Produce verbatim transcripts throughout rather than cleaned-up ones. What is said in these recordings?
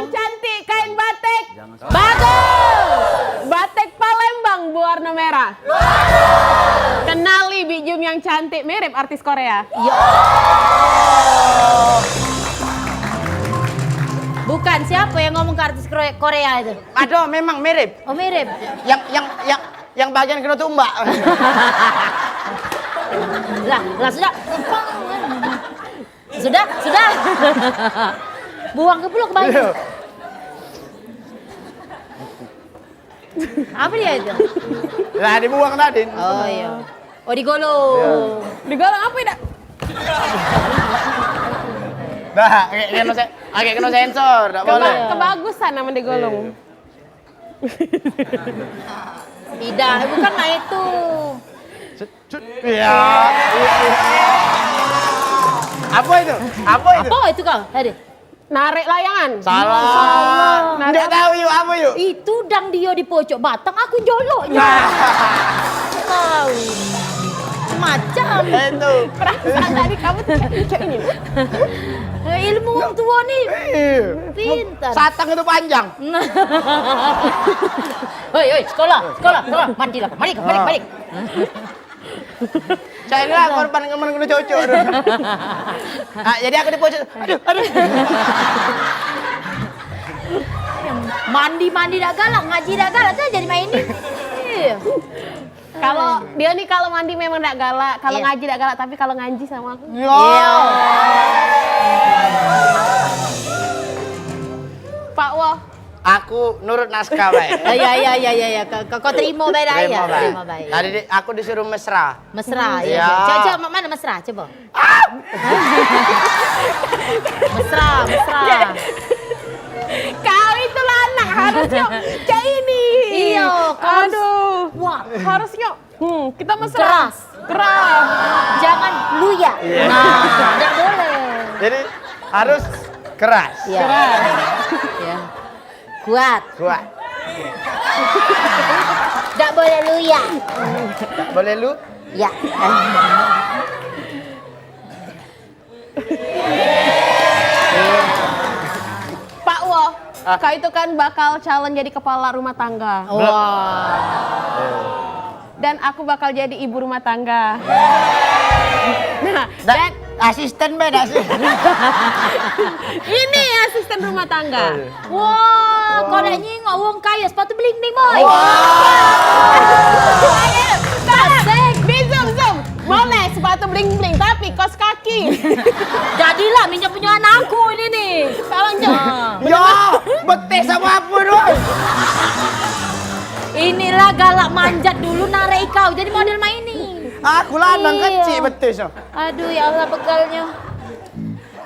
Cantik kain batik. Bagus. Batik Palembang berwarna merah. Bagus. Kenali Bik Jum yang cantik, mirip artis Korea. Ya. Bukan, siapa yang ngomong ke artis Kore-, Korea itu? Aduh, memang mirip. Oh, mirip. Yang, yang, yang, yang bagian kena tumbak. Lah, lah, sudah. Sudah, sudah. Buang ke pulau kembali. Iya. Apa dia itu? Lah, dibuang tadi. Oh, iya. Oh, digolong. Iya. Digolong apa dak? Nah, kayak kena se-, kayak kena sensor, dak boleh. Keba-, kebagusan nama digolong. Iya. Tidak, bukan mak itu. Cut, cut. Ya. Apa itu? Apa itu? Apa itu kau tadi? Narik layangan. Salah. Salah. Narik. Nggak tahu yuk, apa yuk? Itu dang dia di pojok batang, aku joloknya. Nah. Tahu. Macam. Itu. Perasaan tadi kamu tuh kayak ini. Eh, ilmu orang tua nih. Iya. Pintar. Satang itu panjang. Nah. Hoi, hoi, sekolah, sekolah, sekolah. Mandilah, mari, mari, mari. Saya lah korban kemarin kena cocok. Ah, jadi aku di pojok. Aduh, aduh. Mandi, mandi dak galak, ngaji dak galak, tu jadi main ini. Iya. Kalau dia nih kalau mandi memang dak galak, kalau ngaji dak galak, tapi kalau ngaji sama aku. Iya. Pak Wo. Aku nurut naskah bae. Iya, iya, iya, iya, iya. Kau, kau, kau terima bae dah, terima ya. Bae. Terima bae. Tadi di-, aku disuruh mesra. Mesra, iya. Iya. Coba, coba, mana mesra? Coba. Mesra, mesra. Kau itu lah anak harusnya cak ini. Iya, kau harus kuat. Aduh. Harusnya, hmm, kita mesra. Keras. Keras. Jangan luya. Iya. Nah, tidak boleh. Jadi harus keras. Iya. Keras. Iya. Kuat. Kuat. Dak boleh luya. Dak boleh lu? Ya. Pak Wo, ah, kau itu kan bakal calon jadi kepala rumah tangga. Wah. Dan aku bakal jadi ibu rumah tangga. Nah, da-, dan asisten be, dak sih? Ini asisten rumah tangga. Oh, iya. Wah, kau dak nyingok wong kayo sepatu bling bling, boy. Wah. Ayo, asik. Bi, zoom, zoom. Boleh sepatu bling bling, tapi kos kaki. Jadilah minyak punya anakku ini nih. Tolong, Cok. Nah. Ya, betis sama apa, Doi? Inilah galak manjat dulu narik ikau jadi model main ini. Aku lanang kecil betis, oh. Aduh, ya Allah, begalnya.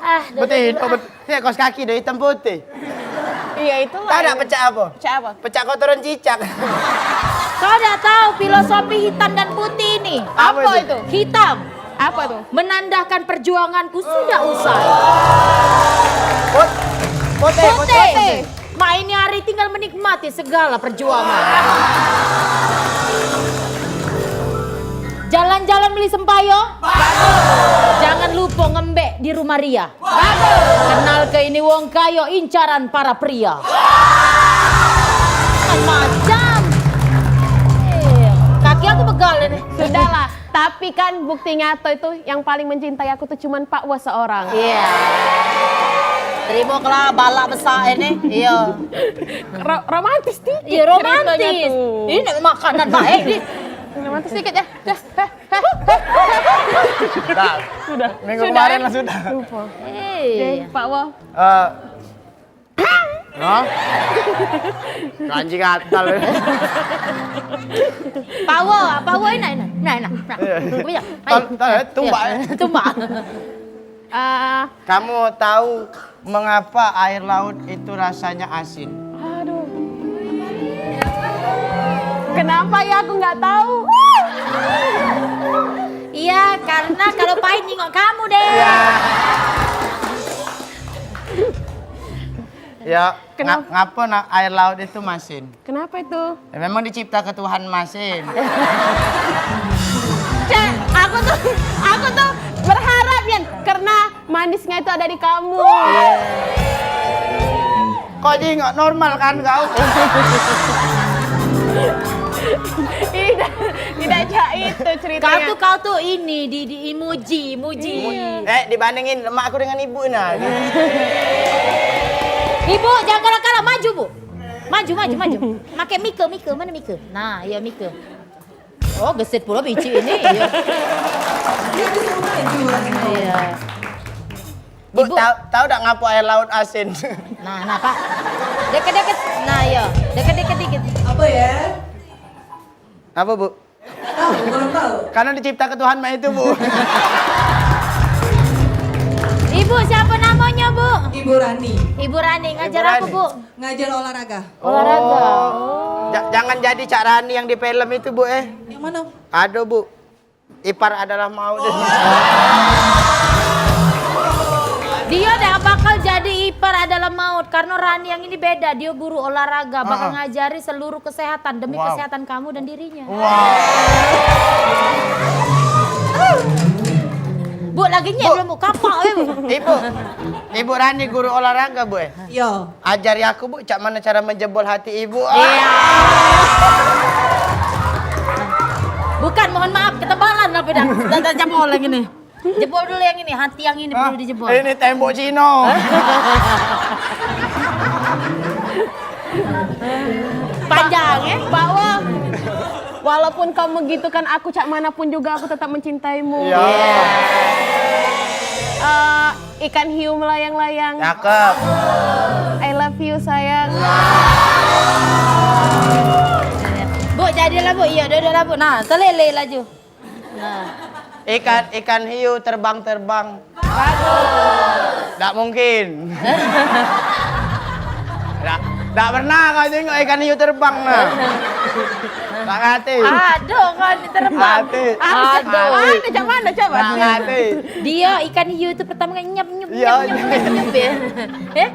Ah, betis, oh, bet-, ya, kos kaki dah hitam putih. Iya, itulah. Tahu tak pecak apa? Pecak apa? Pecak kotoran cicak. Kau dak tahu filosofi hitam dan putih ini? Apa itu? Hitam. Apa tuh? Menandakan perjuanganku sudah usai. Put-, putih, putih. Putih. Mak ini hari tinggal menikmati segala perjuangan. Jalan-jalan beli sempayo. Jangan lupa ngembek di rumah Ria. Bagus. Kenal ke ini wong kayo incaran para pria. Macam. Eh, kaki aku pegal ini. Sudahlah, tapi kan bukti nyata itu yang paling mencintai aku tuh cuman Pak Wo seorang. Iya. Terima kelah balak besar ini. Iya. Ro-, romantis dikit. Iya, romantis. Ini makanan baik nih. Romantis dikit ya. Dah. Sudah. Sudah. Minggu kemarin lah sudah. Lupa. Eh. Oke, Pak Wo. Eh. Hah? Kanji gatal. Pak Wo, Pak Wo enak, enak. Nah, enak. Nah. Iya. Ayo. Tumbak, eh. Tumbak. Eh, kamu tahu mengapa air laut itu rasanya asin? Aduh. Kenapa ya aku nggak tahu? Iya, karena kalau pahit nyingok kamu deh. Ya. Ya, kenapa? Nga-, ngapa nak air laut itu masin? Kenapa itu? Ya, memang dicipta ke Tuhan masin. Cek, aku tuh, aku tuh berharap, Yan, karena manisnya itu ada di kamu. Iya. Kau jingok normal kan kau? Tidak, tidak cak itu ceritanya. Kau tuh, kau tuh ini di, di emoji, emoji. Iya. Eh, dibandingin emak aku dengan ibu nah. Ibu, jangan kalah-kalah, maju, Bu. Maju, maju, maju. Pakai mike, mike, mana mike? Nah, ya mike. Oh, gesit pula biji ini. Iya. Iya. Bu, Ibu. Tahu, tahu tak ngapo air laut asin? Nah, nah, Pak. Deket-deket. Nah, iya. Deket-deket dikit. Apa ya? Apa, Bu? Tahu, kurang tahu. Karena diciptakan Tuhan mak itu, Bu. Ibu, siapa namanya, Bu? Ibu Rani. Ibu Rani, ngajar Ibu apa, Rani. Bu? Ngajar olahraga. Olahraga. Oh. Oh. Ja-, jangan jadi Cak Rani yang di film itu, Bu, eh. Yang mana? Ada, Bu. Ipar adalah maut. Dia dak bakal jadi ipar adalah maut karena Rani yang ini beda. Dia guru olahraga, bakal Heeh. ngajari seluruh kesehatan demi Wow. kesehatan kamu dan dirinya. Wow. Bu, lagi nyek Ibu. belum, Bu? Kapak, eh, Bu. Ibu. Ibu Rani guru olahraga, Bu, eh? Yo. Ajari aku, Bu, cak mana cara menjebol hati Ibu. Iya. Bukan, mohon maaf, ketebalan apa dah? Dah, dah jebol yang ini. Jebol dulu yang ini, hati yang ini Hah? perlu dijebol. Ini tembok Cino. Panjang, eh? Bahwa walaupun kau menggitukan aku, cak mana pun juga aku tetap mencintaimu. Iya. Eh, ikan hiu melayang-layang. Cakep. I love you, sayang. Bu, jadilah, Bu. Iya, duduklah, Bu. Nah, selele laju. Nah. Ikan, ikan hiu terbang-terbang. Bagus. Dak mungkin. Dak, dak pernah kau tengok ikan hiu terbang, nah. Tak ngerti. Aduh, kau ni terbang. Ngerti. Aduh. Ngerti. Ada, cak mana, coba? Tak ngerti. Dia ikan hiu tu pertama kali nyep, nyep, Iya, nyep, nyep, iya. nyep, nyep, ya. Eh?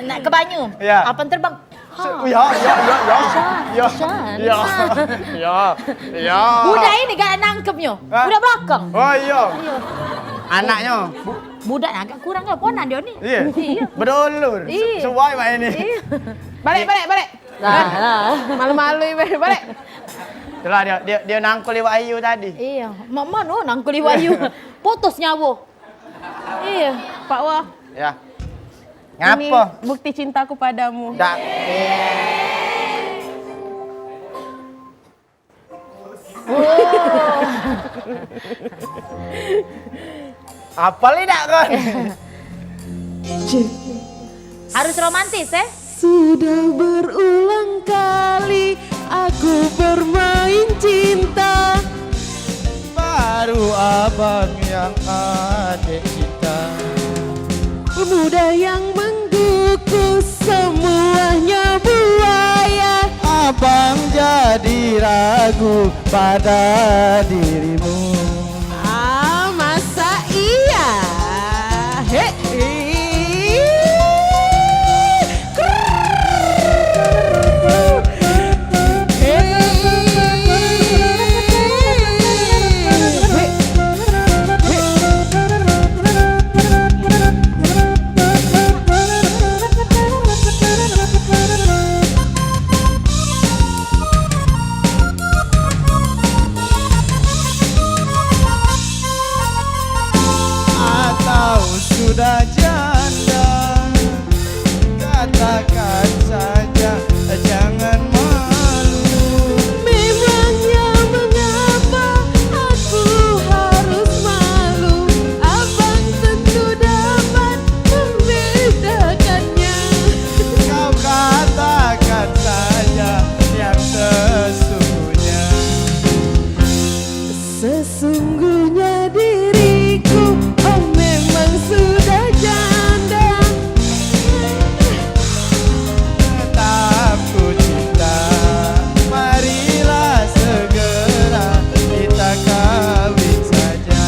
Nak ke banyu. Iya. Apa terbang? Se-, ya, ya, ya, ya. Shan, Ya, Shan. ya, ya, ya. Budak ini galak nangkepnyo. Hah? Budak belakang. Oh, iya. Iya. Anaknyo. Bu-, budak agak kurang lah, ponan dia ni. Iya. Iya. Berdulur. Iya. Se-, sesuai mak ini. Iya. Balik, balik, balik. Nah, nah. Malu-malu, balik, balik. Itulah dia, dia, dia nangkul iwak hiu tadi. Iya. Mak mano nangkul iwak hiu? Putus nyawa. Iya, Pak Wah. Ya. Ini Ngapa? bukti cintaku padamu. Dak. Apa li dak kon? Harus romantis, eh? Sudah berulang kali aku bermain cinta. Baru abang yang adek cinta. Pemuda yang mengkukus semuanya buaya. Abang jadi ragu pada dirimu. Ah, masa iya? Hei. Atau sudah janda, katakan saja, jangan malu. Memangnya mengapa aku harus malu? Abang tentu dapat membedakannya. Kau katakan saja yang sesungguhnya. Sesungguhnya diriku, oh, memang sudah janda. Tetap ku cinta, marilah segera kita kawin saja.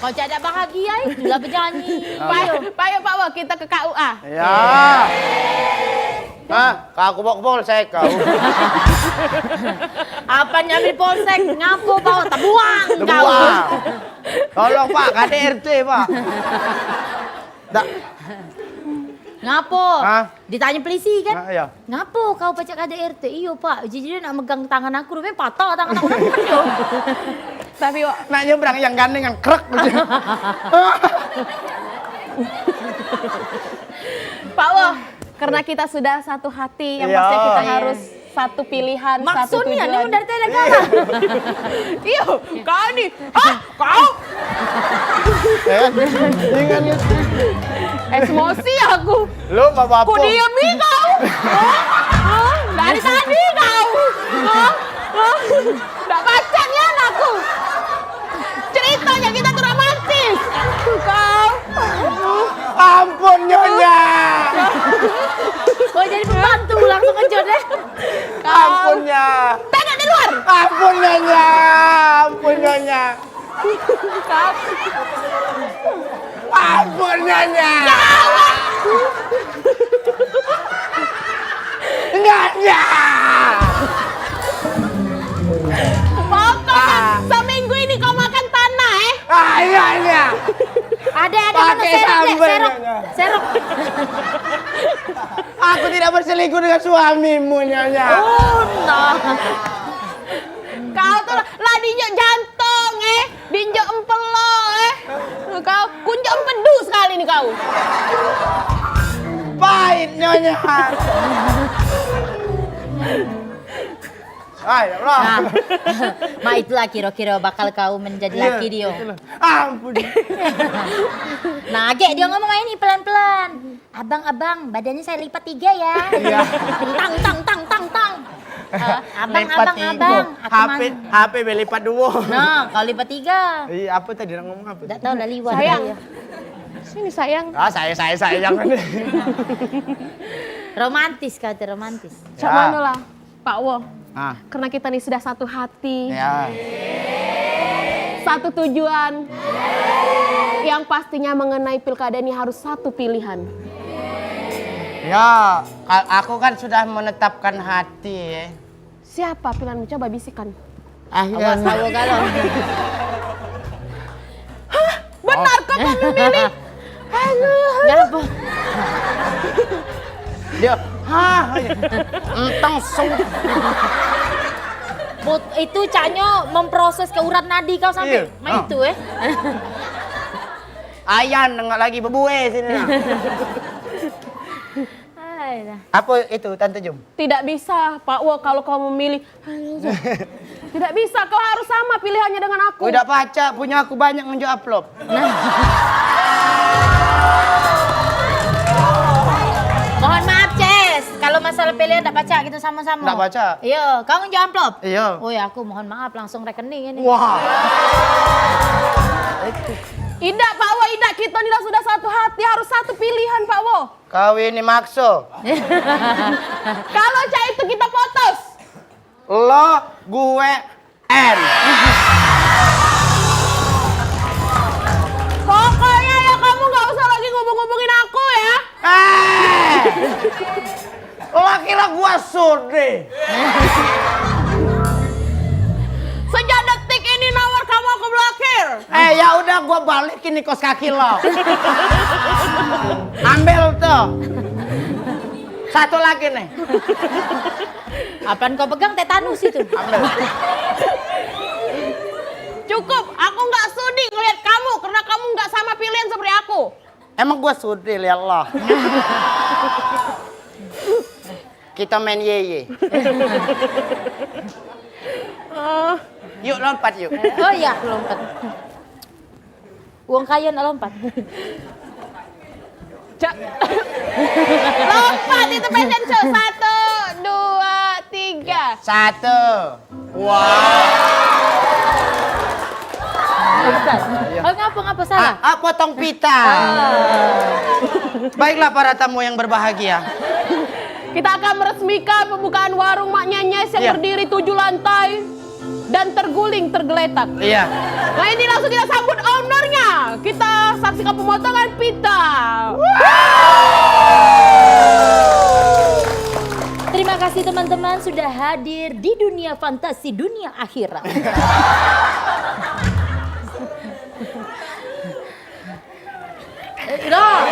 Kau cak dak bahagia, eh? Itulah penyanyi. Payo, payo, Pak Wo, kita ke K U A. Ya. Hah? Kau aku bawa ke polsek kau. Apa nyambi polsek? Ngapo bawa tebuang kau? Tebuang. Tolong, Pak, K D R T, Pak. Dak. Ngapo? Hah? Ditanyo polisi kan? Ah, iya. Ngapo kau pacak K D R T? Iyo, Pak. Jadi dia nak megang tangan aku, rupanya patah tangan aku. Tapi, Wak, nak nyebrang yang gandeng yang krek. Pak Wo, karena kita sudah satu hati, yang Iya. pasti kita Iya. harus satu pilihan, satu Maksudnya, tujuan. Nih, dari tadi kalah. Iyo, kau nih. Hah? Kau? Eh, ingat itu. Emosi aku. Lu apa-apa? Ku diem nih kau. Hah? Hah? Dari tadi kau. Hah? Hah? Ndak baca nian aku. Ceritanya kita tuh romantis. Kau. Ampun, Nyonya. Oh, jadi pembantu langsung kejut deh. Ampun, Nya. Tengok di luar. Ampun, Nyonya. Ampun, Nyonya. Kau. Ampun, Nyonya. Nyonya. Pokoknya Ah. seminggu ini kau makan tanah, eh? Ah, iya, iya. Ada, ada, Pakai mana serok, Lek? Sambel, Serok. Nyonya. Serok. Aku tidak berselingkuh dengan suamimu, Nyonya. Oh, nah. Kau tuh lah diinjak jantung, eh. Diinjak empelo, eh. Kau kunjak empedu sekali nih kau. Pahit, Nyonya. Ay, ya Allah. Nah, mak itulah kiro-kiro bakal kau menjadi Iya, laki dia. Itulah. Ampun. Nah, agek dia ngomong ini pelan-pelan. "Abang, abang, badannya saya lipat tiga ya." Iya. Tang, tang, tang, tang, tang. Eh, abang, Lipat abang, tiga. abang. Aku H P, mang- H P be lipat dua. Nah, kalau lipat tiga. Iya, apa tadi nak ngomong apa? Ndak tahu lah, liwat Sayang. dia. Sini, sayang. Ah, saya, saya, sayang. Romantis, kata romantis. Cak Ya. mano lah, Pak Wo? Ah. Karena kita nih sudah satu hati. Ya. Satu tujuan. Yang pastinya mengenai pilkada ini harus satu pilihan. Ya, ka- aku kan sudah menetapkan hati, ya. Siapa pilihanmu? Coba bisikan. Ah, Awas, ya. Tahu kalau. Hah? Benar kau memilih? Aduh. Ngapa? Dia, hah, enteng sung. Put-, itu caknyo memproses ke urat nadi kau sampai Iya. main Ah. itu, eh. Ayan, nengok lagi bebue sini, nah. Hai dah. Apa itu, Tante Jum? Tidak bisa, Pak Wo, kalau kau memilih. Tidak bisa, kau harus sama pilihannya dengan aku. Udah pacak, punya aku banyak ngunjuk amplop. Nah. Mohon maaf, Ces. Kalau masalah pilihan ndak pacak kita sama-sama. Ndak pacak? Iya, kau ngunjuk amplop? Iya. Oh ya, aku mohon maaf, langsung rekening ini. Wah. Idak, Pak Wo, idak. Kita ni lah sudah satu hati, harus satu pilihan, Pak Wo. Kau ini makso. Kalau cak itu kita putus. Lo, gue, N. Pokoknya ya kamu nggak usah lagi ngubung-ngubungin aku ya. Eh! Lo kira gua sudi? Sejak detik ini nawar kamu aku blokir. Eh, ya udah, gua balikin nih kos kaki lo. Ambil tuh. Satu lagi nih. Apaan kau pegang, tetanus itu? Ambil. Cukup, aku nggak sudi ngeliat kamu karena kamu nggak sama pilihan seperti aku. Emang gua sudi, ya Allah. Kita main ye ye. Yuk lompat yuk. Oh iya, lompat. Wong kayo nak lompat. Cak. Lompat itu fashion show. Satu, dua, tiga. Satu. Wah. Oh, ngapa, ngapa salah? Ah, ah, potong pita. Ah. Baiklah para tamu yang berbahagia. Kita akan meresmikan pembukaan warung Mak Nyenyes yang Iya. berdiri tujuh lantai dan terguling tergeletak. Iya. Nah, ini langsung kita sambut ownernya. Kita saksikan pemotongan pita. Terima kasih teman-teman sudah hadir di dunia fantasi, dunia akhirat. Dah.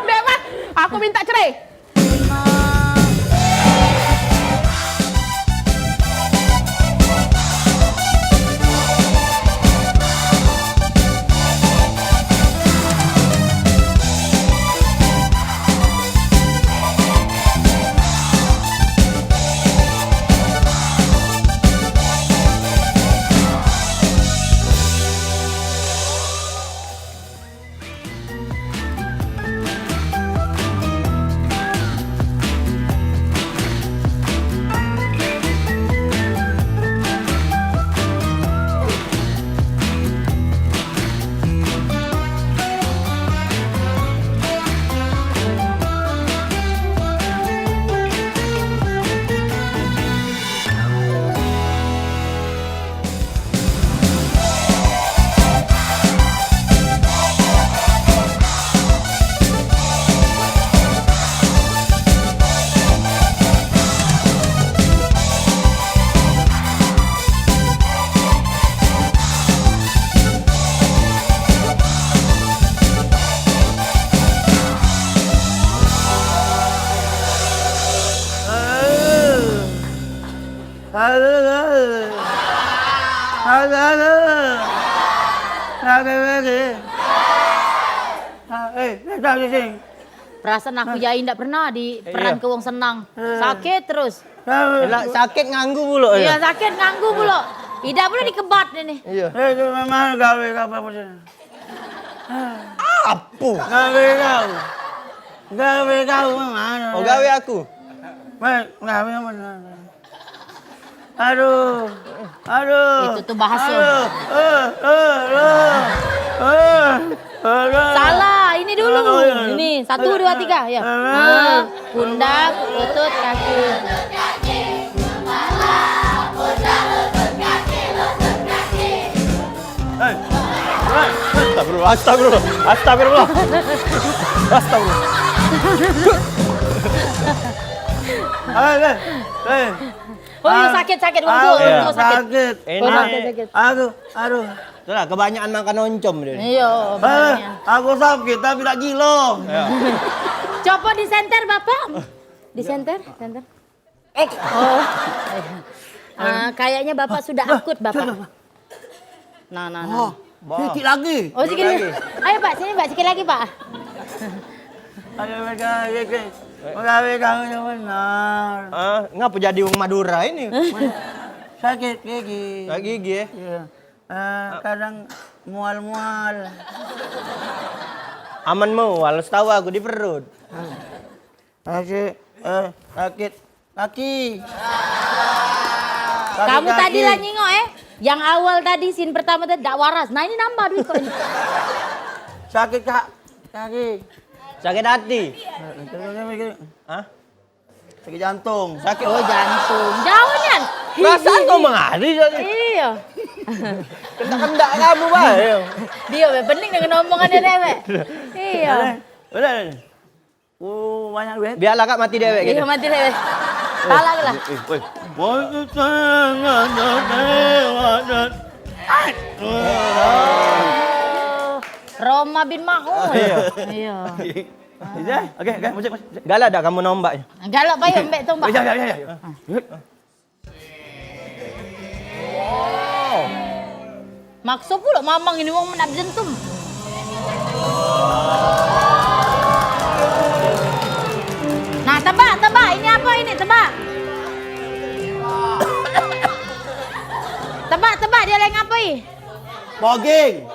Dek, Mas, aku minta cerai. Halo, halo. Halo, halo. Halo, halo. Ah, eh, datang di sini. Perasaan aku jai ndak pernah di peran ke wong senang. Sakit terus. Lah, sakit nganggu pulo. Iya, sakit nganggu pulo. Idak pulo dikebat ini. Iya. Eh, itu memang gawe apa sih? Apo? Gawe kau. Gawe kau memang. Oh, gawe aku. Baik, gawe apa? Aduh. Aduh. Itu tuh bahasa. Aduh. Eh, eh, eh. Eh, aduh. Salah, ini dulu. Oh, iya. Ini, satu, dua, tiga, ya. Eh. Ah, pundak, lutut, kaki. Hei. Astagfirullah, astagfirullah, astagfirullah. Astagfirullah. Hei, hei, hei. Oh, iya, sakit, sakit, wong tua, wong tua sakit. Sakit. Ini. Oh, sakit, sakit. Aduh, aduh. Itulah, kebanyakan makan oncom dia. Iya, benernya. Aku sakit, tapi tak gilo. Iya. Coba disenter, Bapak. Disenter, senter. Oh. Ah, kayaknya Bapak sudah akut, Bapak. Nah, nah, nah. Oh, sikit lagi. Oh, sikit lagi. Ayo, Pak, sini, Pak, sikit lagi, Pak. Ayo, Pak, sikit. Pegawai kamu yang benar. Ah, ngapa jadi wong Madura ini? Sakit gigi. Sakit gigi, ya? Iya. Eh, kadang mual-mual. Aman mual, setahu aku di perut. Sakit, eh, sakit kaki. Sakit. Kamu kaki tadi lah nyingok, eh? Yang awal tadi, scene pertama tadi dak waras. Nah, ini nambah duit kok ini. Sakit, Kak. Kaki. Sakit hati. Hah? Sakit jantung. Sakit, oh, jantung. Jauh nian. Perasaan kau mengari tadi. Iya. Kendak-kendak kamu, Bang. Dia be pening dengan omongannya dewek. Iya. Boleh, boleh. Oh, banyak duit. Biarlah, Kak, mati dewek. Iya, gitu. Mati dewek. Salah lah. Eh, eh, woi. Oh, Roma bin Maul. Iya. Iya. Iya. Oke, oke, musik, musik, musik. Galak dak kamu nombak? Galak, payu, ambek tombak. Iya, iya, iya, iya. Makso pulo mamang ini wong nak bejentum. Nah, tebak, tebak. Ini apa ini? Tebak. Tebak, tebak, dia lagi ngapai? Boging.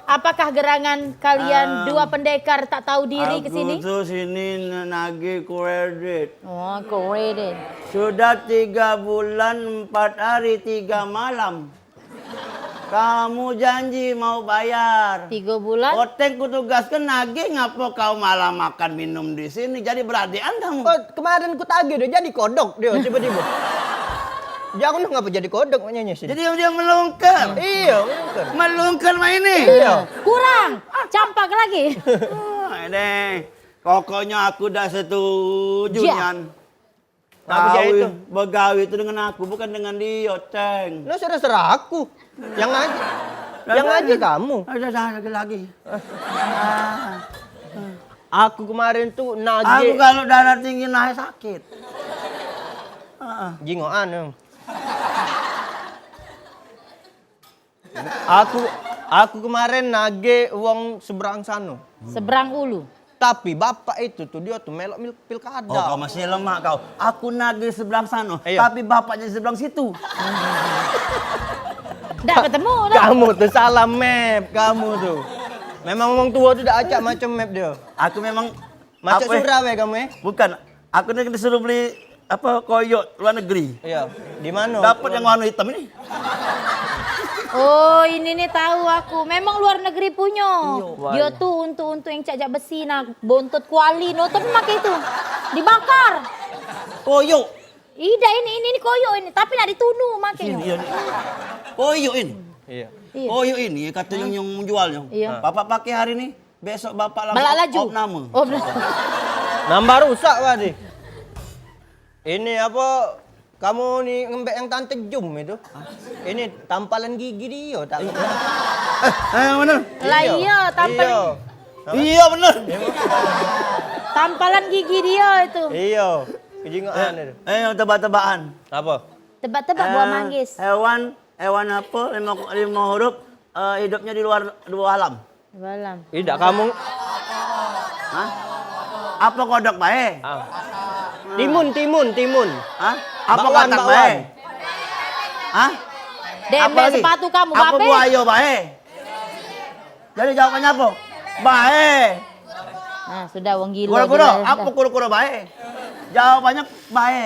Apakah gerangan kalian dua pendekar tak tahu diri ke sini? Aku tuh sini nagih kredit. Oh, kredit. Sudah tiga bulan, empat hari, tiga malam. Kamu janji mau bayar. Tiga bulan? Oteng ku tugaskan nagih, ngapa kau malah makan minum di sini? Jadi beradean kamu. Oh, kemarin ku tagih dia jadi kodok dia tiba-tiba. Dia aku ngapa jadi kodok maknanya sih? Jadi dia melungker. Iya, melungker. Melungker main nih. Iya. Kurang. Campak lagi. Oh, ini. Pokoknya aku dah setuju nian. Kamu jadi itu. Begawe itu dengan aku, bukan dengan dia, Ceng. Nah, serah-serah aku. Yang ngaji, yang ngaji kamu. Ada, ada lagi, lagi. Ah. Aku kemarin tuh nagih. Aku kalau darah tinggi naik sakit. Heeh. Jingokan, em. Aku, aku kemarin nagih wong seberang sano. Seberang ulu. Tapi bapak itu tuh, dia tuh melok mil-, pilkada. Oh, kau masih lemak kau. Aku nagih seberang sano, iya, tapi bapaknya seberang situ. Dak ketemu dah. Kamu tuh salah map, kamu tuh. Memang wong tua tuh dak acak macam map dia. Aku memang macam apa, eh? Surau ya kamu, eh? Bukan. Aku ni disuruh beli apa, koyok luar negeri. Iya. Di mana? Dapat yang warna hitam ini. Oh, ini nih tahu aku. Memang luar negeri punyo. Iya. Dia tuh untuk-untuk yang cak-cak besi nah, bontot kuali no, tapi make itu. Dibakar. Koyok. Ida ini, ini, ini koyok ini, tapi nak ditunu make. Sini, iya, ni. Koyok ini. Iya. Iya. Koyok ini kata yang, yang menjualnya. Iya. Bapak pakai hari ini, besok bapak langsung balak laju. Opname. Oh, bener. Nambah rusak tadi. Ini apa? Kamu ni ngembek yang tante Jum itu. Ini tampalan gigi dia tak? Eh, eh, yang mana? Lah iya, tampalan. Iya. Apa? Iya, bener. Tampalan gigi dia itu. Iya. Kejingokan itu. Eh, eh, yang tebak-tebakan. Apa? Tebak-tebak buah manggis. Eh, hewan, hewan apa? Lima, lima huruf, eh, hidupnya di luar dua alam. Balam. Idak kamu. Hah? Apa kodok bae? Ah. Timun, timun, timun. Hah? Apa bakwan, katak bakwan. Bae? Hah? Dek, apa lagi? Sepatu kamu, apa bape? Buayo bae? Jadi jawabannya apa? Bae. Nah, sudah wong gila. Kura-kura, apa kura-kura bae? Jawabannya bae.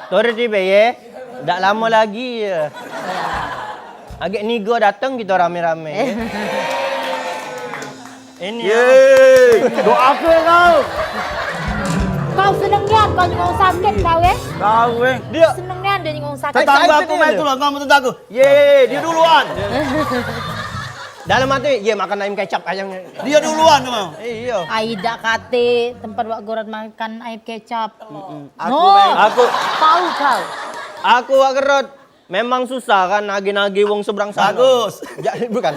Turis di B Y, dak lamo lagi ye. Agek nigo dateng kito rame-rame, ye. Ini ye. Doake kau. Kau seneng nian kau nyinggung sakit kau, eh? Kau, eh. Dia seneng nian dia nyinggung sakit. Tetangga aku main tu lah, kamu tetangga. Ye, dia duluan. Dalam hati, ye makan ayam kecap ayam. Dia duluan tu, Bang. Iyo. Ai dak kate tempat wak goran makan ayam kecap. Aku, no. Aku tahu kau. Aku wak kerot. Memang susah kan nagih-nagih wong seberang sana. Bagus. Ja-, bukan.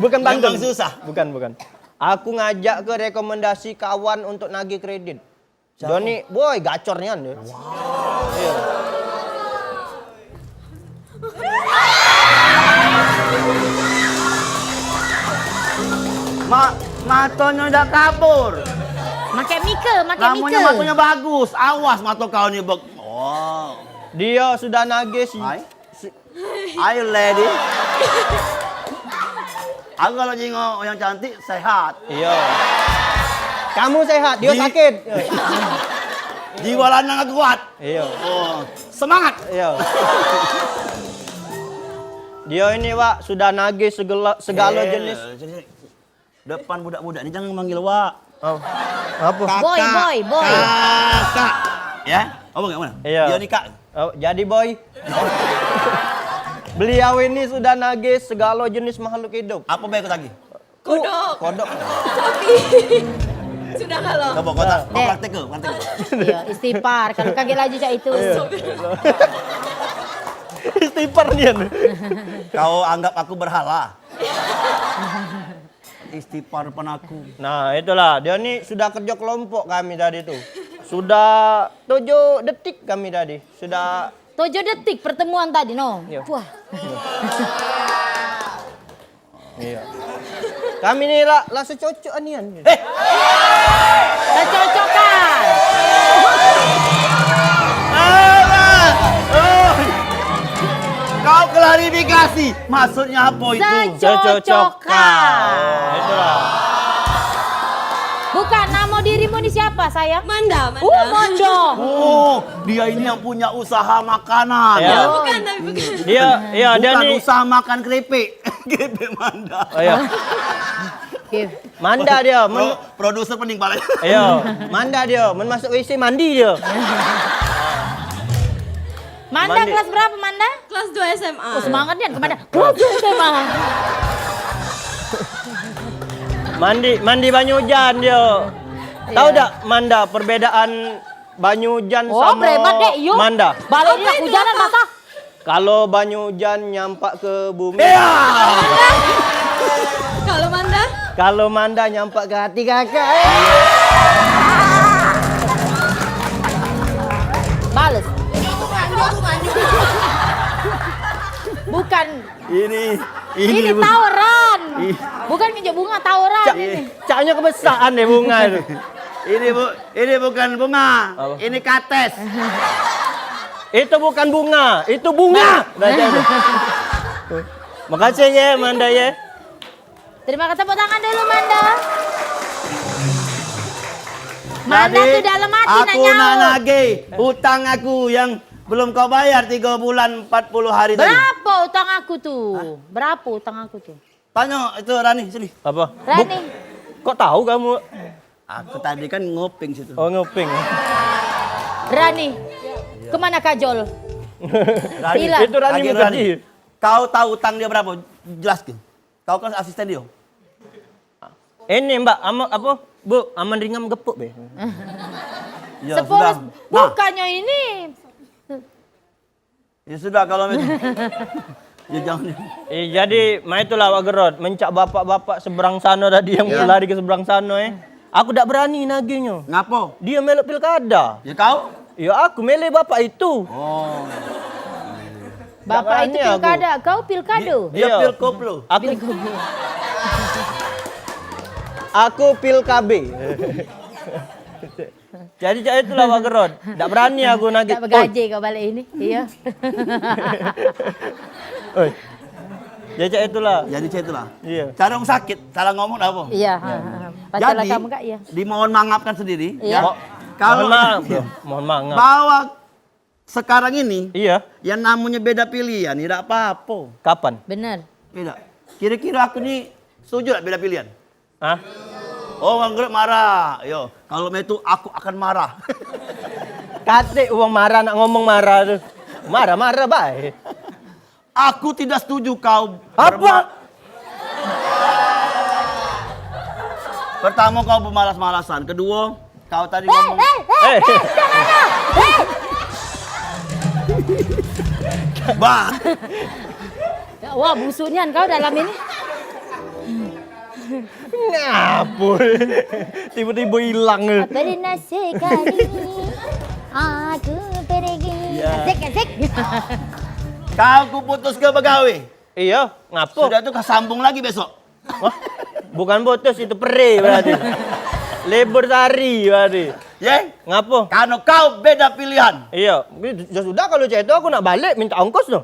Bukan pantun. Memang susah. Bukan, bukan. Aku ngajak ke rekomendasi kawan untuk nagih kredit. Siapa? Doni, boy, gacor nian dia. Wow. Iya. Ma-, matonyo dak kabur. Make mike, make mike. Namonyo matonyo bagus. Awas mato kau ni, Bek. Oh. Dia sudah nagih si. Hai. Si- Ayo, lady. Aku kalau jingok yang cantik, sehat. Iya. Kamu sehat, dia sakit. Jiwa lanang aku kuat. Iya. Oh, semangat. Iya. Dia ini, Wak, sudah nagih segala, segala jenis. Depan budak-budak ni jangan manggil wak. Oh. Apa? Kakak. Boy, boy, boy. Kakak. Ya? Apa enggak mana? Iya. Dia ni kak. Oh, jadi boy. Beliau ini sudah nagih segala jenis makhluk hidup. Apa bae kau tagih? Kodok. Kodok. Sapi. Sudah kalau. Coba kau tak, kau praktek ke? Praktek ke? Iya, istighfar. Kalau kaget laju cak itu. Istighfar dia. Kau anggap aku berhala. Istighfar depan aku. Nah, itulah. Dia ni sudah kerja kelompok kami tadi tu. Sudah tujuh detik kami tadi. Sudah tujuh detik pertemuan tadi, no. Iya. Wah. Iya. Kami ni lah, lah secocokan nian. Eh. Secocokan. Alah. Oh. Kau klarifikasi. Maksudnya apa itu? Secocokan. Secocokan. Itulah. Bukan, nama dirimu ni siapa, sayang? Manda, Manda. Oh, Manda. Oh, dia ini yang punya usaha makanan. Ya. Bukan, tapi bukan. Dia, ya, dia bukan ni usaha makan keripik. Keripik Manda. Oh, ya. Oke. Manda dia, men- Pro-, produser pening pala. Iya, Manda dia, men masuk W C mandi dia. Manda mandi. Kelas berapa, Manda? Kelas dua S M A. Oh, semangat nian ke Manda. Kelas dua S M A. Mandi, mandi banyu hujan dia. Tahu dak, Manda, perbedaan Banyu ujan Oh, samo preman dek, iyo. Manda. Balik ni nak hujanan basah. Kalo banyu ujan nyampak ke bumi. Kalo Manda? Kalo Manda nyampak ke hati kakak. Bales. Bukan. Ini, ini, Ini Bu. Tawuran. Ih. Bukan nginjek bunga, tawuran Cak, ini. Caknyo kebesaan deh bunga tu. Ini, Bu, ini bukan bunga. Apa? Ini kates. Itu bukan bunga, itu bunga. Nah. Baca itu. Makasih ye, Manda ye. Terima kasih, tepuk tangan dulu, Manda. Manda Jadi, tu dalam hati nak aku nak nyaut. Nagih utang aku yang belum kau bayar tiga bulan empat puluh hari tadi. Berapa utang aku tu? Hah? Berapa utang aku tu? Tanya itu Rani sini. Apa? Rani. Buk-, kok tahu kamu? Aku tadi kan ngoping situ. Oh, ngoping. Rani, kemana kajol? Rani, Hilang. Itu Rani lagi muka Rani. Dia. Kau tahu utang dia berapa? Jelas ke? Kau kan asisten dia. Ini, Mbak, ama-, apa? Bu, aman ringam gepuk be. Ya, Sepuluh, sudah. Nah. Bukannya ini. Ya sudah kalau macam Ya jangan. Eh, jadi, mai itulah awak gerot, mencak bapak-bapak seberang sana tadi yang Iya. berlari ke seberang sana, eh. Aku dak berani nagihnyo. Ngapo? Dia melok pilkada. Ya kau? Ya aku milih bapak itu. Oh. Bapak itu berani aku. Pilkada, kau pilkado? Dia Iya. pil koplo. Aku Pil koplo. Aku pil K B. Jadi cak itulah Wak Gerot. Dak berani aku nagih. Tak begaji kau balik ini. Iya. Oi. Jadi cak itulah. Jadi cak itulah. Iya. Cara wong sakit, salah ngomong apa? Iya, ha, ha, ha. Jadi, kamu kak, iya. Dimohon mangapkan sendiri, Iya. ya. Kalau Mohon maaf, bro. Mohon maaf. Bahwa sekarang ini, Iya. yang namanya beda pilihan, tidak apa-apa. Kapan? Bener. Tidak. Kira-kira aku ni setuju tak beda pilihan? Hah? Oh, Wak Gerot marah. Yo, kalau macam itu aku akan marah. Katik wong marah, nak ngomong marah tu. Marah-marah bae. Aku tidak setuju kau Apa? berma-, Pertama, kau bermalas-malasan. Kedua, kau tadi Eh, ngomong eh, eh, Eh. eh, jangan, ah. Eh. Bah. Ya, wah, busuk nian kau dalam ini. Ngapo? Tiba-tiba hilang. Pernah sekali aku pergi. Ya. Asik, asik. Kau kuputus ke begawe. Iya, ngapo? Sudah tu kau sambung lagi besok. Wah, bukan putus, itu pere berarti. Libur sehari berarti. Ye? Ngapo? Karena kau beda pilihan. Iya, ya sudah kalau cak itu aku nak balik minta ongkos tu.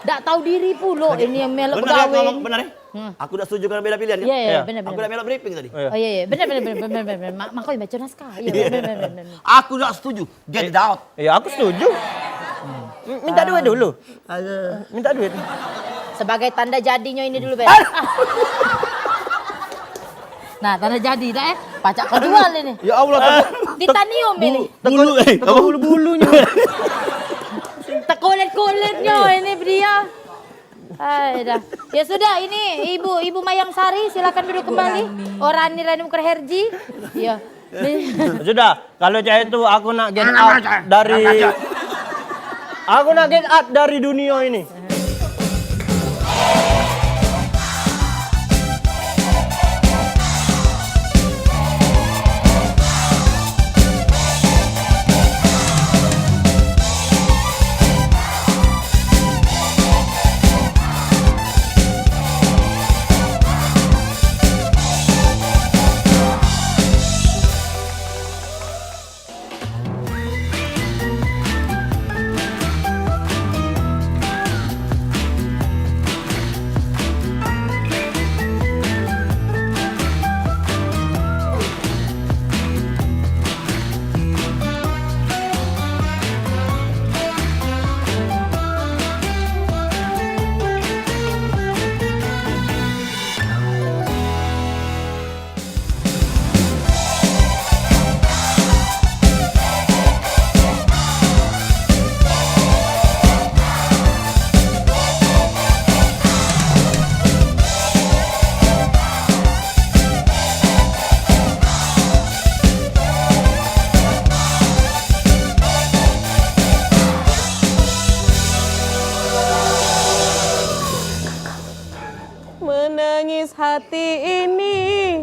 Dak tahu diri pulo ini yang melok Bener ya, begawe ngomong ni. Bener ya? Hmm. Aku dak setuju kena beda pilihan ya. Iya, iya, Iya. bener, Aku bener. dak melok briefing tadi. Iya. Oh iya, iya, bener, bener, bener, bener, bener, bener. Mak, mak kau baca naskah. Iya, bener, bener, bener, bener. Aku dak setuju. Get it out. Iya, aku setuju. Hmm. Minta duit dulu. Aduh. Minta duit. Sebagai tanda jadinya ini dulu, Beb. Aduh. Ah. Nah, tanda jadi dah, eh. Pacak kau jual ini. Ya Allah, tengok. Titanium ini. Bulu, eh, Tengok apa? bulu-bulunya. Tekulit-kulitnya ini dia. Hai dah. Ya sudah, ini Ibu, Ibu Mayang Sari, silakan duduk kembali. Oh, Rani, Rani Mukherjee. Ya. Nih. Sudah, kalau cak itu aku nak get out dari, aku nak get out dari dunia ini. hati ini,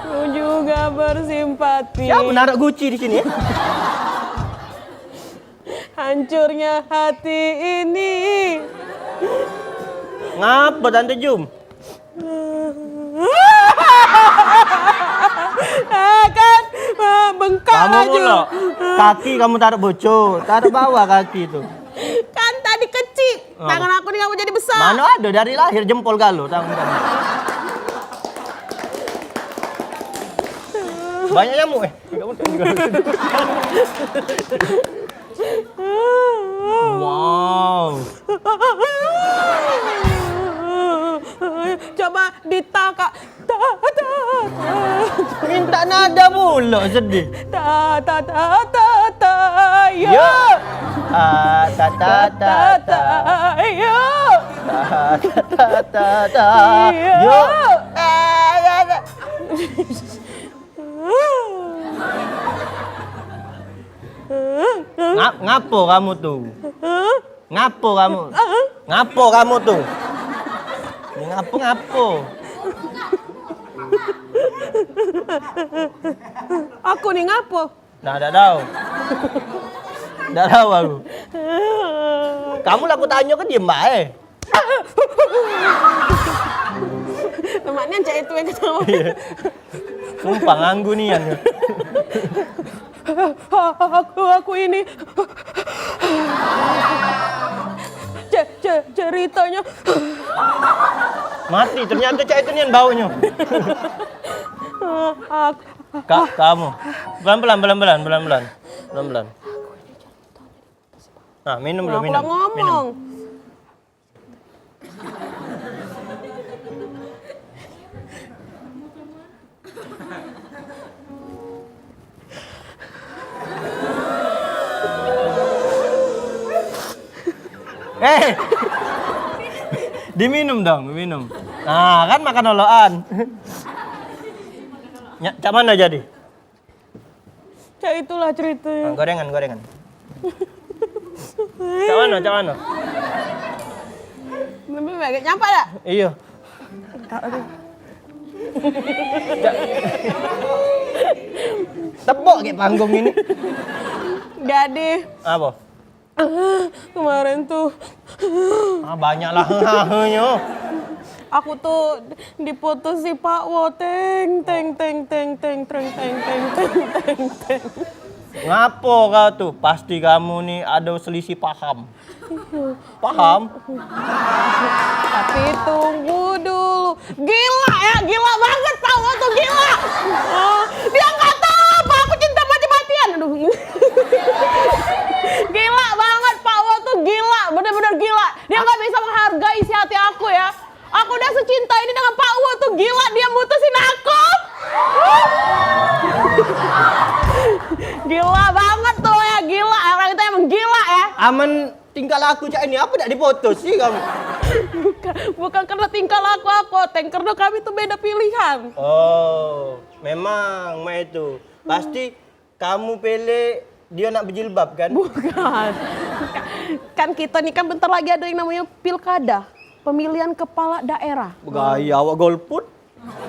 ku juga bersimpati. Siapa naruh guci di sini? Hancurnya hati ini. Ngapa Tante Jum? Ah, kan, ah, bengkak. Kamu laju. Kaki kamu taruh bocor, taruh bawah kaki tu. Kan tadi kecil, ah, tangan aku ni ngapa jadi besar? Mana ada dari lahir jempol galo tangan kamu. Banyak nyamuk, eh. Wow. Coba ditakak. Ta, ta, ta. Minta nada pula sedih. Ta, ta, ta, ta, ta, ya. Ya. Ah, ta, ta, ta, ta. Ya. Ta, ta, ta, ta, ta. Ya. Ya. Ah, ta, ta. Nga-, ngapo kamu tu? Ngapo kamu? Ngapo kamu tu? Ngapo, ngapo? Aku ni ngapo? Nah, dak tahu. Dak tahu aku. Kamu lah aku tanyo ke diem bae. Lemak nian cak itu yang ketawa. Iya. Sumpah nganggu nian. Aku, aku ini. Ce-, ce-, ceritanya. Mati, ternyata cak itu nian baunyo. Aku. Kak, kamu. Pelan-pelan, pelan-pelan, pelan-pelan. Pelan-pelan. Nah, minum dulu, aku minum. Lah ngomong. Minum. Eh. Diminum dong, minum. Nah, kan makan olokan. Nya, cak mano jadi? Cak itulah ceritanya. Ah, gorengan, gorengan. Cak mano, cak mano? Lebih baik nyampak dak? Iyo. Tepuk ke panggung ini. Jadi. Apa? Kemarin tuh. Ah, banyak lah nyo. Aku tuh diputus si Pak Wo, teng, teng, teng. Ngapo kau tuh? Pasti kamu nih ada selisih paham. Paham? Tapi tunggu dulu. Gila ya, gila banget Pak Wo tuh, gila. Oh, dia nggak tahu apa aku cinta mati-matian. Aduh. Gila banget Pak Wo tuh, gila, bener-bener gila. Dia nggak bisa menghargai isi hati aku ya. Aku udah secinta ini dengan Pak Wo tuh, gila dia mutusin aku. Gila banget tuh ya, gila. Orang itu emang gila ya. Amen tingkah laku cak ini, apa dak diputus sih kamu? Bukan, bukan karena tingkah laku aku, Teng, karena kami tuh beda pilihan. Oh, memang mak itu. Pasti kamu pilih dia nak berjilbab kan? Bukan. Kan kita nih kan bentar lagi ada yang namanya pilkada, pemilihan kepala daerah. Begaya awak golput.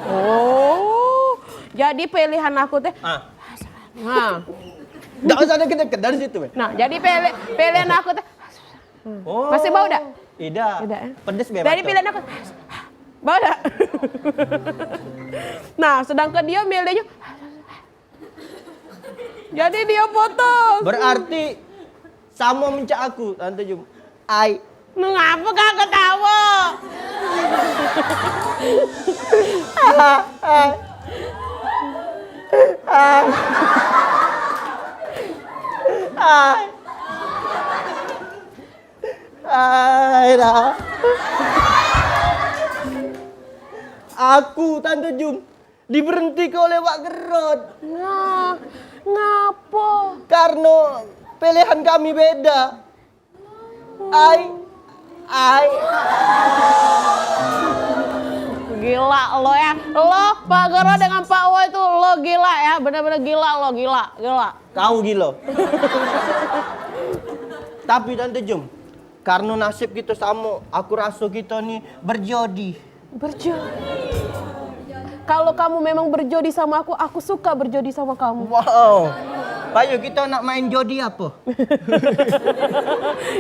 Oh, jadi pilihan aku teh. Ah. Nah. Dak usah deket-deket dari situ, weh. Nah, jadi pilih, pilihan aku teh. Oh. Masih bau dak? Idak. Idak, ya? Pedes be. Jadi pilihan aku. Bau dak? Nah, sedangkan dia milihnya. Jadi dia putus. Berarti sama mencak aku, Tante Jum. Ai. Ngapa kau ketawa? Ai. Ai. Ai. Ai dah. Aku, Tante Jum, diberhentike oleh Wak Gerot. Nga-, ngapo? Karno pilihan kami beda. Ai, ai. Gila lo ya. Lo, Pak Gerot dengan Pak Wo itu, lo gila ya. Bener-bener gila lo, gila, gila. Kau gila. Tapi Tante Jum, karno nasib kito samo, aku raso kito ni berjodi. Berjodi. Kalau kamu memang berjodi sama aku, aku suka berjodi sama kamu. Wow. Payo, kita nak main jodi apa?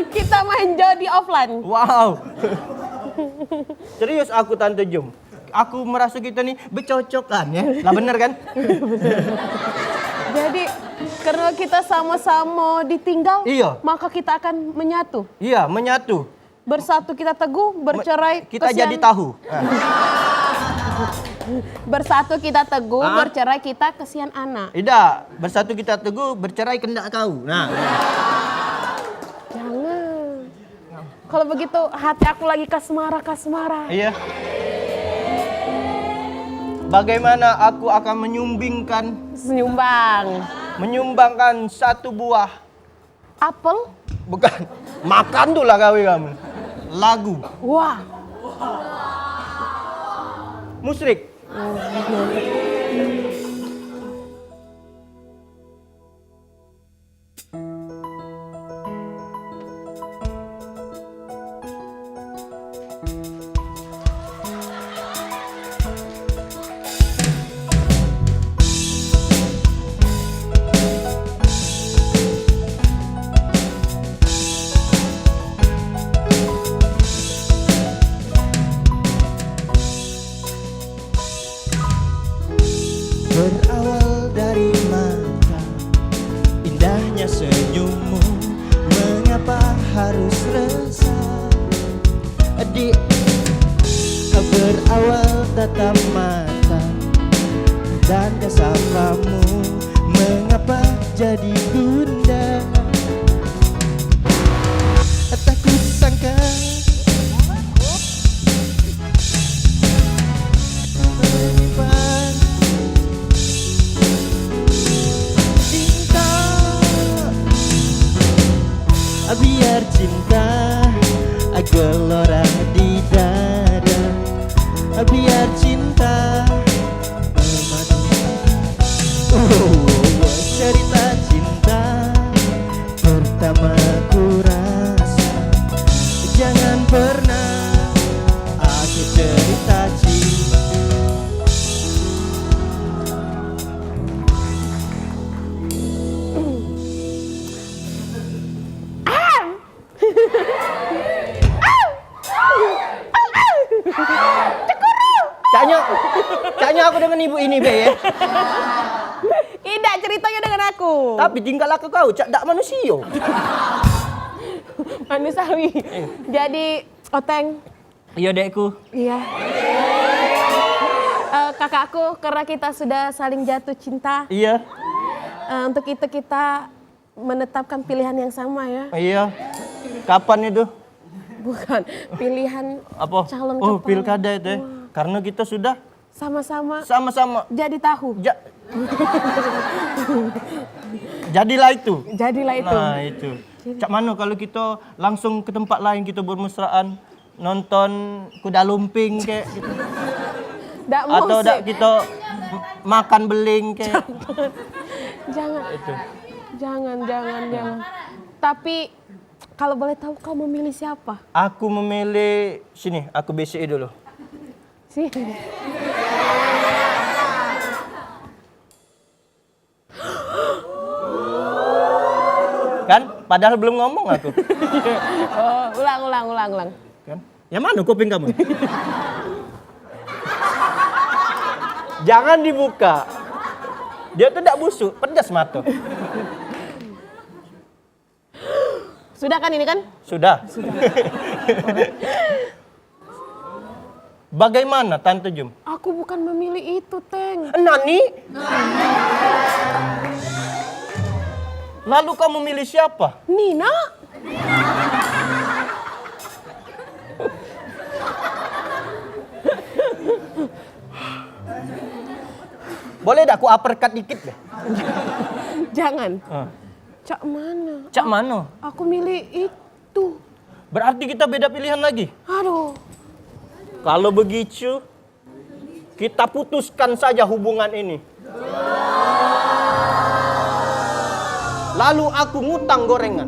Kita main jodi offline. Wow. Serius aku, Tante Jum. Aku merasa kita ni bercocokan, ya. Lah, bener kan? Jadi, karena kita sama-sama ditinggal, iya, maka kita akan menyatu. Iya, menyatu. Bersatu kita teguh, bercerai kita kesian. Jadi tahu. Ah. Bersatu kita teguh, ah, bercerai kita kesian anak. Tidak, bersatu kita teguh, bercerai kendak kau. Nah. Jangan. Kalau begitu, hati aku lagi kasmara, kasmara. Iya. Bagaimana aku akan menyumbingkan, menyumbang, menyumbangkan satu buah apel? Bukan. Makan tu lah gawe kamu. Lagu. Wah. Musrik. Berawal dari mata, indahnya senyummu, mengapa harus resah? Adik, berawal tatap mata, tanda sapamu, mengapa jadi gundah? Tak kusangka Cinta, biar cinta gelora di dada, biar cinta memadu. Oh, cerita cinta pertama ku rasa, jangan pernah aku cerita cinta. Caknyo, caknyo aku dengan ibu ini be, ya. Idak, ceritanya dengan aku. Tapi tingkah laku kau cak dak manusio. Manusiawi. Jadi, Oteng. Iya, dekku. Iya. Eh, kakakku, karena kita sudah saling jatuh cinta. Iya. Eh, untuk itu kita menetapkan pilihan yang sama, ya. Iya. Kapan itu? Bukan, pilihan apa? Calon. Oh, kepala. Pilkada itu, ya. Wah. Karena kita sudah sama-sama, sama-sama jadi tahu. Ja-, jadilah itu. Jadilah itu. Nah, itu. Jadi cak mano kalau kita langsung ke tempat lain, kita bermesraan, nonton kuda lumping kek gitu. Dak mau. Atau dak sih, kita makan beling kek. Jangan. Itu. Jangan, jangan, jangan. Tapi kalau boleh tahu, kau memilih siapa? Aku memilih, sini, aku bisiki dulu. Sini. Kan? Padahal belum ngomong aku. Oh, ulang, ulang, ulang, ulang. Kan? Yang mana kuping kamu? Jangan dibuka. Dia tuh ndak busuk, pedas mata. Sudah kan ini kan? Sudah. Sudah. Bagaimana, Tante Jum? Aku bukan memilih itu, Teng. Nani? Lalu kamu milih siapa? Nina. Boleh dak aku uppercut dikit deh? Jangan. Ah. Cak mana? Cak mana? Aku milih itu. Berarti kita beda pilihan lagi. Aduh. Kalau begitu, kita putuskan saja hubungan ini. Lalu aku ngutang gorengan.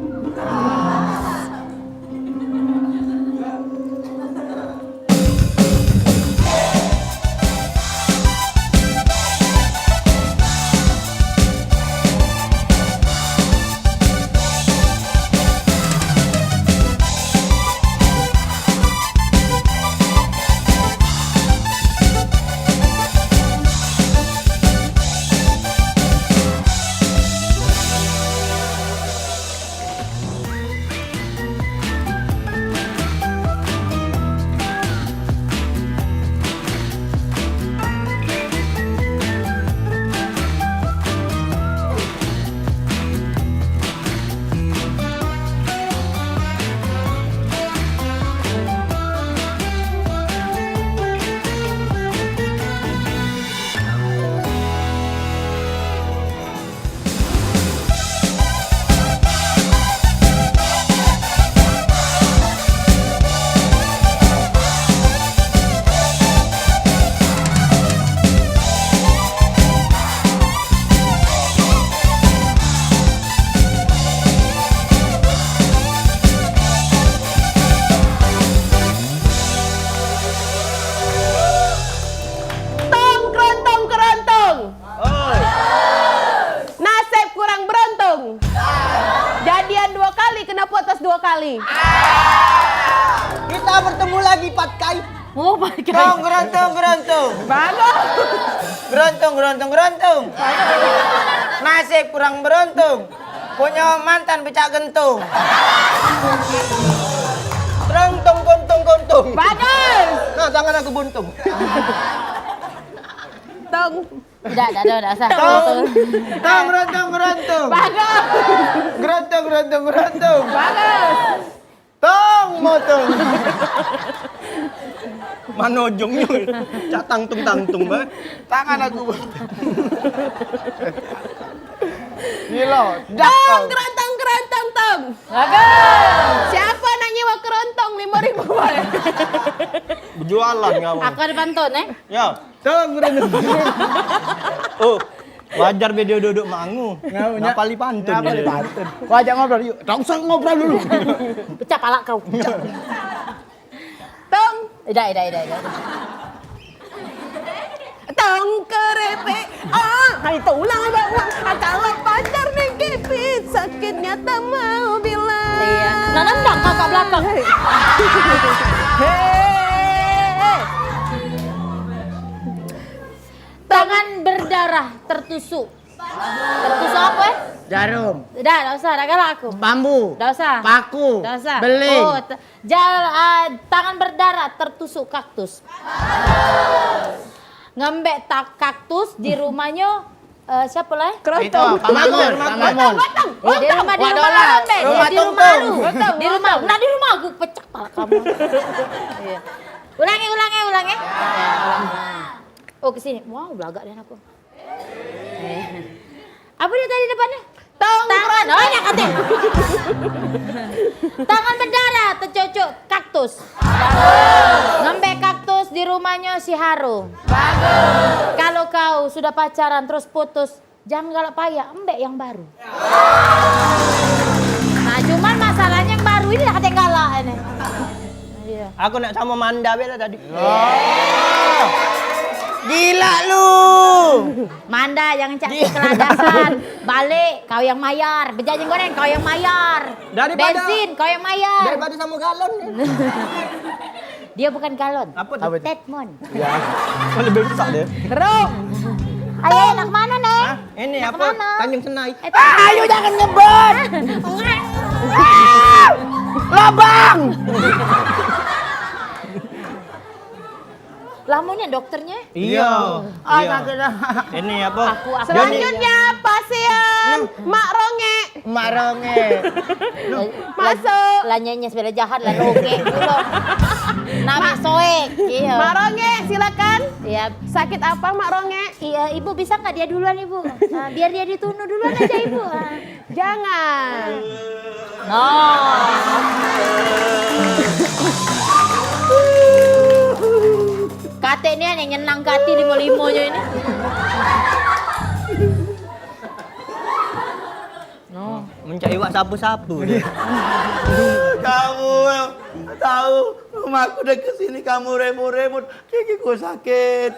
lipat kai. Oh, pakai. Tong, gerontung, gerontung. Bagus. Gerontung, gerontung, gerontung. Nasib kurang beruntung. Punya mantan becak gentung. Teruntung, kuntung, kuntung. Bagus. Nah, tangan aku buntung. Tong. Tidak, tidak ada, tidak usah. Tong. Tong, gerontung, gerontung. Bagus. Gerontung, gerontung, gerontung. Bagus. Tong, motong. Mano ujungnyo? Cak tangtung-tangtung bae. Tangan aku. Gilo, dak Tong, kau. Kerontong, kerontong, tong. Bagus. Siapa nak nyewa kerontong lima ribu bae? Bejualan kau. Aku ada pantun, eh? Ya. Tong, kerontong. Oh, wajar be dio duduk mangu. Ngau, nyak. Ngapali pantun. Ngapali pantun. Wah, ajak ngobrol yuk. Tong, sok ngobrol dulu. Pecah palak kau. Tong. Idak, idak, idak, idak. Tong kerepek. Ah, hai tulang bawang. Ah, kalau pacar nih kipit, sakitnya tak mau bilang. Iya. Nah, nendang kakak belakang. Hei. Hei. Tangan berdarah tertusuk. Tertusuk apa, eh? Jarum. Dah, dak usah, dak galak aku. Bambu. Dak usah. Paku. Dak usah. Beling. Oh, t- jal- ah, tangan berdarah tertusuk kaktus. Ngambek tak kaktus di rumahnyo, eh, siapa lah, eh? Kerontong. Itu, Pak Mamun, Pak Mamun. Gotong, gotong. Di rumah, di rumah Lambe. Rumah Tung Tung. Di rumah lu. Gotong, gotong. Nah, di rumah aku pecah pala kamu. Iya. Ulangi, ulangi, ulangi. Oh, ke sini. Wow, belagak deh aku. Eh. Apa dia tadi depannya? Tong. Tangan. Oh, nak kata. Tangan berdarah tercocok kaktus. Ngambek kaktus di rumahnya si Haro. Bagus. Kalau kau sudah pacaran terus putus, jangan galak payah, embek yang baru. Nah, cuman masalahnya yang baru ini dah kata yang galak ini. Iya. Aku nak sama Manda be lah tadi. Oh. Gila lu. Manda, jangan cak keladasan. Balik, kau yang mayar. Bejanji goreng, kau yang mayar. Daripada, bensin, kau yang mayar. Daripada sama galon. Dia bukan galon. Apa tuh? Apa tuh? Tetmon. Ya. Lebih besar dia. Rong. Ayo, nak mana nih? Hah? Ini nak apa? Mana? Tanjung Senai. Eh, ah, ayo jangan ngebut. Ah, lobang. Lamonyo dokternya? Iya. Ah, iya. Ini apa? Aku, aku. Selanjutnya, pasien Mak Ronge. Mak Ronge. Masuk. Lah, nyanyi sepeda jahat lah, Ronge pulo. Nami soek. Iya. Mak Ronge, silakan. Iya. Sakit apa, Mak Ronge? Iya, Ibu bisa nggak dia duluan, Ibu? Ah, biar dia ditunu duluan aja, Ibu. Ah. Jangan. Nah. Kate ni yang nyenang ke hati limo-limonyo ini. No. Mencari wak sapu-sapu dia. Kamu tahu rumahku deket sini, kamu rebut-rebut. Gigiku sakit.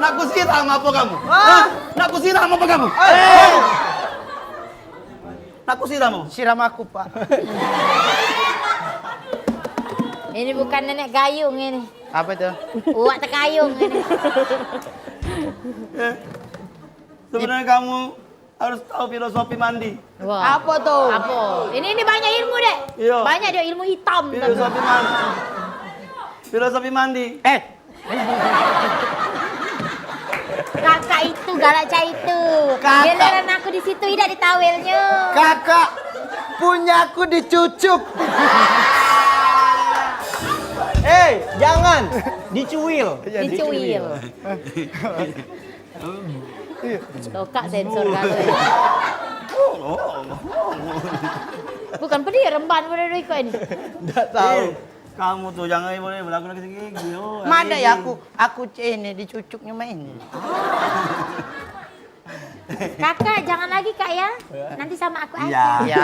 Nak kusiram apa kamu? Hah? Nak kusiram apa kamu? Eh. Nak kusiram apa? Siram aku, Pak. Ini bukan nenek gayung ini. Apa itu? Uwak tekayung ini. Eh, sebenarnya kamu harus tahu filosofi mandi. Wah. Apa tuh? Apa? Ini, ini banyak ilmu, Dek. Iya. Banyak dia ilmu hitam. Filosofi mandi. Filosofi mandi. Eh. Kakak itu galak cak itu. Kakak. Giliran aku di situ, idak ditawelnyo. Kakak punya aku dicucuk. Eh, jangan. Dicuil. Dicuil. Tokak sensor kalu. Bukan pedih remban pada dua ikut ini. Ndak tahu. Eh, kamu tuh jangan boleh berlagu lagi gigi. Oh, mana ya aku, aku ini dicucuknya main. Kakak, jangan lagi, Kak, ya. Nanti sama aku aja. Iya.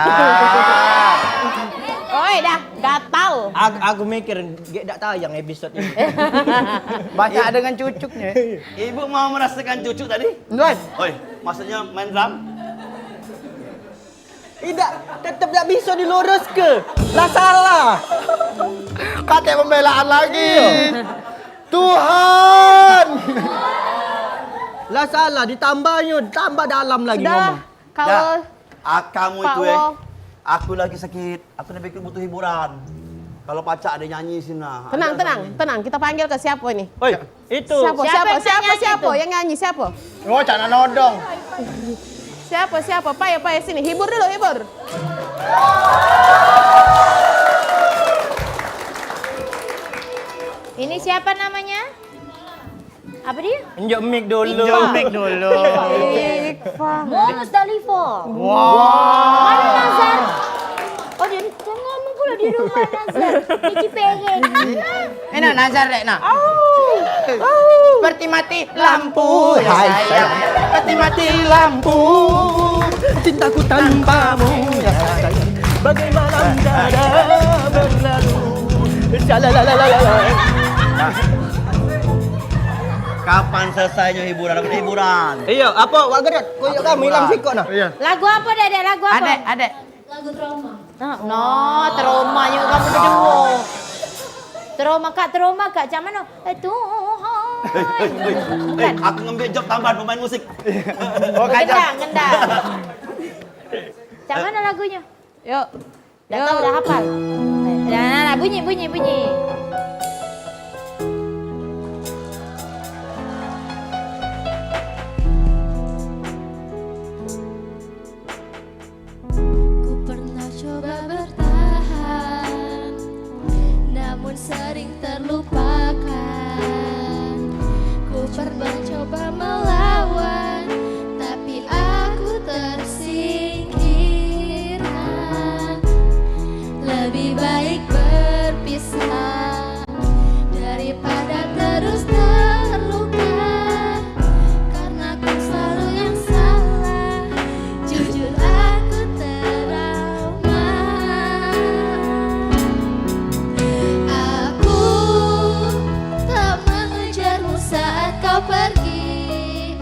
Oi, dah gatal. Aku, aku mikir gek dak tayang episode ini. Baca dengan cucuknya. Ibu mau merasakan cucuk tadi? Oi, maksudnya main drum? Idak, tetep dak bisa diluruske. Lah salah. Katek pembelaan lagi. Iya. Tuhan. Lah salah, ditambahnyo, tambah dalam lagi ngomong. Dah. Kalau Ah, kamu itu, eh. Aku lagi sakit. Aku lebih butuh hiburan. Kalau pacak ada nyanyi sini, nah. Tenang, tenang, tenang. Kita panggil ke siapa ini? Oi, itu. Siapa, siapa, siapa, siapa yang nyanyi? Siapa? Oh, cak nak nodong. Siapa, siapa? Payo, payo sini. Hibur dulu, hibur. Ini siapa namanya? Apa dia? Enjuk mic dulu. Enjuk mic dulu. Iqfa. Mo Musdalifah. Wah. Mana Nazar? Oh, dia jangan ngomong pula di rumah Nazar. Cuci piring. Enak Nazar rek nah. Seperti mati lampu ya sayang. Seperti mati lampu. Cintaku tanpamu ya sayang. Bagaimana dada berlalu. Shalalalalala. Kapan selesainya hiburan? Apa hiburan? Iya, apa Wak Gerot? Koyok kamu hilang sikok nah. Iya. Lagu apa, Dek, Dek? Lagu apa? Adek, adek. Lagu trauma. No, trauma nya kamu berdua. Trauma, Kak, trauma, Kak. Cak mano? Eh, Tuhan. Eh, aku ngambil job tambahan pemain musik. Oh, kacau. Ngendang, ngendang. Cak mano lagunya? Yuk. Dah tahu, dah hafal. Dah, nah, nah, bunyi, bunyi, bunyi. Ku pernah coba bertahan, namun sering terlupakan. Ku pernah coba melawan, tapi aku tersingkirkan. Lebih baik berpisah daripada terus terluka. Karena ku selalu yang salah, jujur aku trauma. Aku tak mengejarmu saat kau pergi.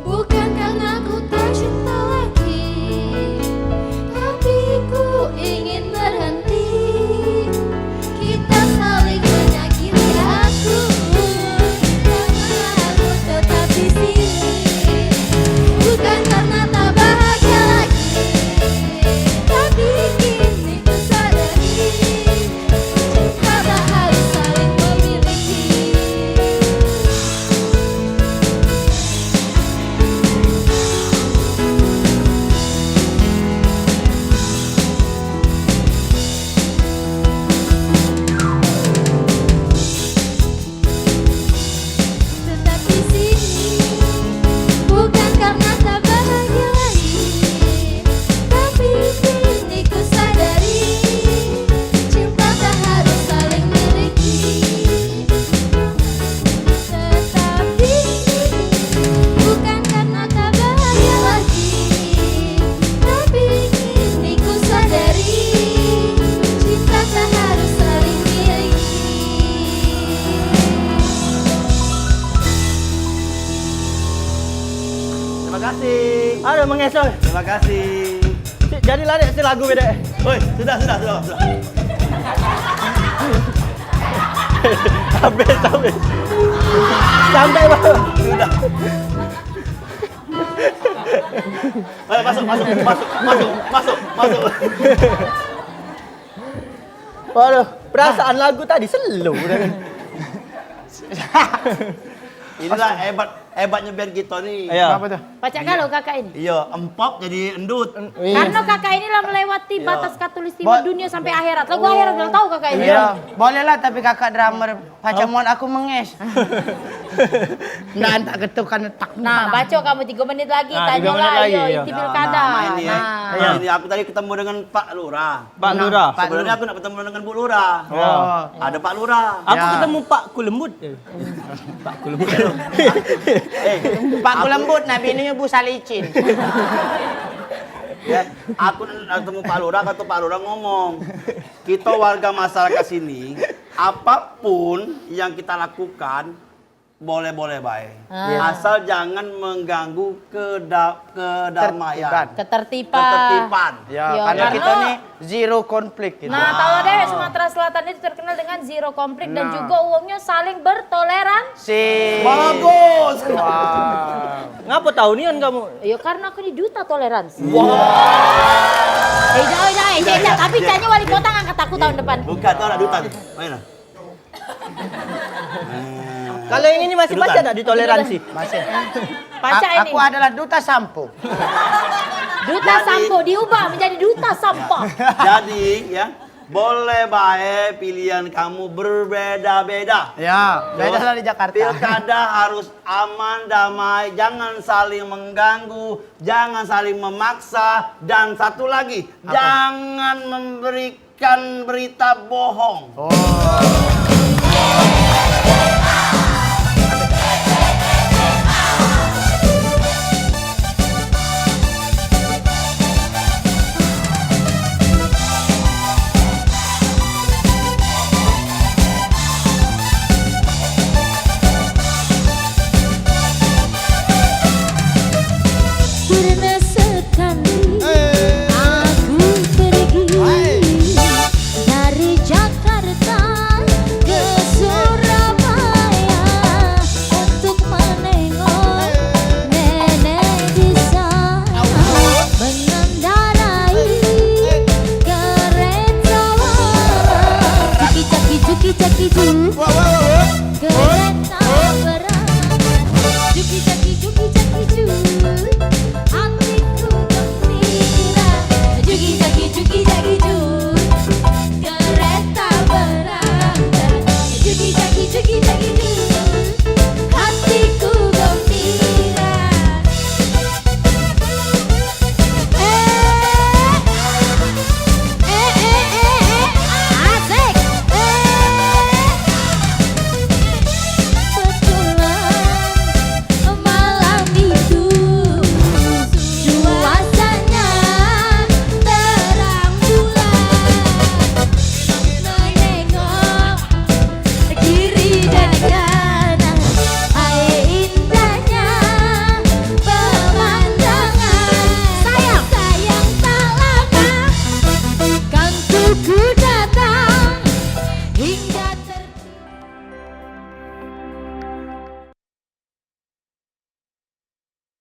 Bukan karena ku tak cinta lagi, tapi ku ingin berhenti. Kita saling menyakiti, aku rela aku tetap di sini. Bukan karena tak bahagia lagi, tapi kini ku sadari, cinta tak harus saling memiliki. Tetap di sini, bukan karena tak bahagia lagi, tapi kini ku sadari, cinta tak harus saling miliki. Tetap di sini, bukan karena tak bahagia lagi, tapi kini ku sadari, cinta tak harus saling miliki. Terima kasih. Aduh, mengesol. Terima kasih. Cik, jadi lah, Dek, si lagu, Dek. Oi, sudah, sudah, sudah, sudah. Habis, habis. Sampai, Bang. Sudah. Ayo, masuk, masuk, masuk, masuk, masuk, masuk. Waduh, perasaan lagu tadi slow. Inilah hebat, hebatnya band kita ni. Iya. Apa tuh? Pacak kalau kakak ini. Iya, empap jadi endut. Karena kakak ini lah melewati batas katulistiwa dunia sampai akhirat. Lagu akhirat udah tahu kakak ini. Iya. Boleh lah, tapi kakak drummer. Pacak muat aku menges. Ndak, ndak ketukan tak. Nah, baco kamu tiga menit lagi, nah, tanya tiga menit lah, lagi, yo, iya. Inti pilkada. Nah, nah, ini, nah, ini aku tadi ketemu dengan Pak Lurah. Pak Lurah. Sebenarnya aku nak ketemu dengan Bu Lurah. Oh. Ada Pak Lurah. Aku ketemu Pak Kulembut. Eh. Pak Kulembut. Eh, Pak Kulembut, nah, bininyo Bu Salicin. Ya, aku nak ketemu Pak Lurah, kata Pak Lurah ngomong, kita warga masyarakat sini, apapun yang kita lakukan, boleh-boleh bae. Ah. Asal jangan mengganggu keda-, kedamaian. Ketertiban. Ketertiban. Ya, karena kita nih zero konflik gitu. Nah, tahu deh, Sumatera Selatan itu terkenal dengan zero konflik dan juga uangnya saling bertoleransi. Bagus. Wow. Ngapa tahu nian kamu? Ya karena aku ini duta toleransi. Wow. Eh, jangan, jangan, jangan, tapi caknya wali kota ngangkat aku tahun depan. Bukan, tahu nak duta tuh. Mana? Kalau yang ini masih pacak tak ditoleransi? Masih. Pacak ini. Aku adalah duta sampo. Duta sampo diubah menjadi duta sampah. Jadi ya, boleh bae pilihan kamu berbeda-beda. Ya, beda lah di Jakarta. Pilkada harus aman, damai, jangan saling mengganggu, jangan saling memaksa, dan satu lagi, jangan memberi kan berita bohong. Pernah sekali aku pergi dari Jakarta ke Surabaya untuk menengok nenek di sana mengendarai kereta wayang. Cuki caki cuki caki cu.